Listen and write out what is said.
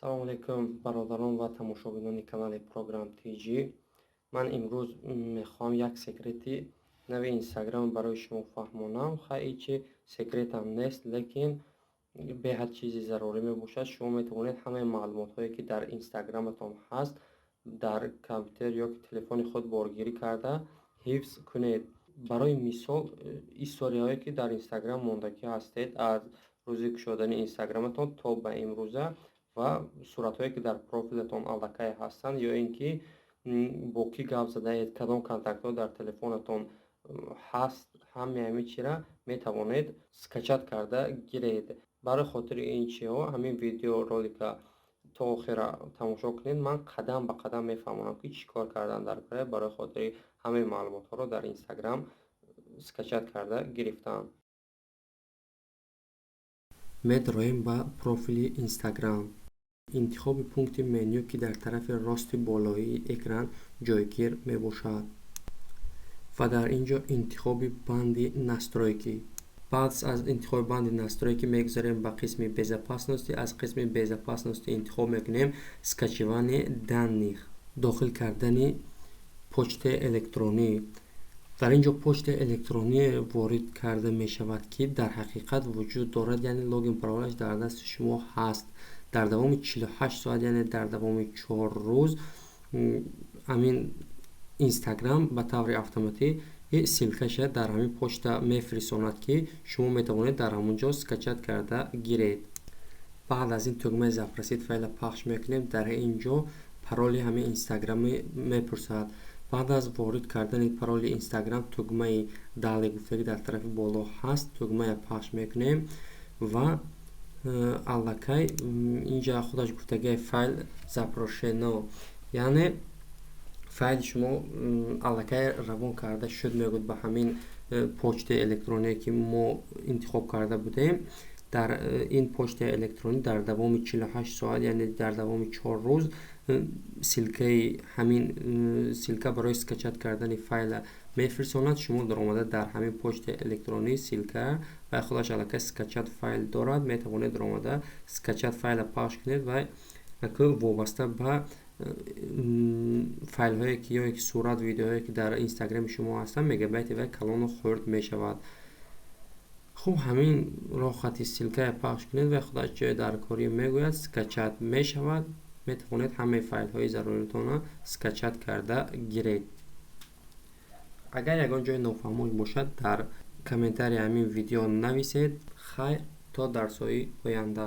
Салому алейкум, бародарон ва тамошобинони канали Программ TG. Ман имрӯз мехоҳам як секрети нави Инстаграм барои шумо фаҳмонам. Хай, ҳечи секретам нест, лекин беҳад чизи зарурӣ мебошад. Шумо метавонед ҳамаи маълумотҳое, ки дар Инстаграматон ҳаст, дар компютер ё ки телефони худ боргирӣ карда ҳифз кунед. Барои мисол, историяҳое, ки дар Инстаграм мондагӣ ҳастед аз рӯзи кушодани Инстаграматон то ба имрӯза, ва суратҳое, ки дар профилатон аллакай ҳастанд, ё ин ки бо кӣ гап задаед, кадом контактҳо дар телефонатон ҳаст, ҳамаи ҳамин чира метавонед скачать карда гиред. Барои хотири ин чиҳо ҳамин видеоролика то охира тамошо кунед. Ман қадам ба қадам мефаҳмонам, ки чӣ кор кардан дар кора барои хотири ҳамаи маълумотҳоро дар Инстаграм скачать карда гирифтан. Медроем ба профили Инстаграм. Интихоби пункти меню, ки дар тарафи рости болоии экран ҷойгир мебошад, ва дар ин ҷо интихоби банди «Настройки». Баъд аз интихоби банди «Настройки» мегузарем ба қисми «Безопасности». Аз қисми «Безопасности» интихоб мекунем «Скачивание данных», дохил кардани почтаи электронӣ. Дар ин ҷо почтаи электронӣ ворид карда мешавад, ки дар ҳақиқат вуҷуд дорад, яъне логин, паролаш дар дасти шумо ҳаст. Дар давоми 48 соат, яъне дар давоми 4 рӯз, ҳамин Инстаграм ба таври автоматӣ ссылкаша дар ҳамин почта мефирисонад, ки шумо метавонед дар ҳамон ҷо скачать карда гиред. Баъд аз ин тугмаи «Запросить файла» пахш мекунем. Дар ин ҷо пароли ҳамин Инстаграми мепурсад. Баъд аз ворид кардани пароли Инстаграм, тугмаи «Далее» гуфтагӣ дар тарафи боло ҳаст, тугмая пахш мекунем ва аллакай инҷа худаш гуфтагиа «Файл запрошено», яъне файли шумо аллакай равон карда шуд, мегӯяд, ба ҳамин почтаи электроние, ки мо интихоб карда будем. Дар ин почтаи электронӣ дар давоми 48 соат, яъне дар давоми 4 рӯз, ссылкаи ҳамин ссылка барои скачать кардани файла мефирсонад. Шумо даромада дар ҳамин почтаи электронӣ ссылка ва худаш аллакай «Скачать файл» дорад, метавонед даромада «Скачать файла» пахш кунед ва вобаста ба файлҳое ки ё ки сурат, видеоҳое, ки дар Инстаграми шумо ҳастанд, мегабайти вай калону хурд мешавад. Хуб, ҳамин роҳхати ссылкая пахш кунед ва худаш ҷои даркорӣ мегӯяд, скачать мешавад. Метавонед ҳамаи файлҳои заруритонро скачать карда гиред. Агар ягон ҷои нофаҳмош бошад, дар комментарии ҳамин видео нависед. Хайр, то дарсҳои оянда.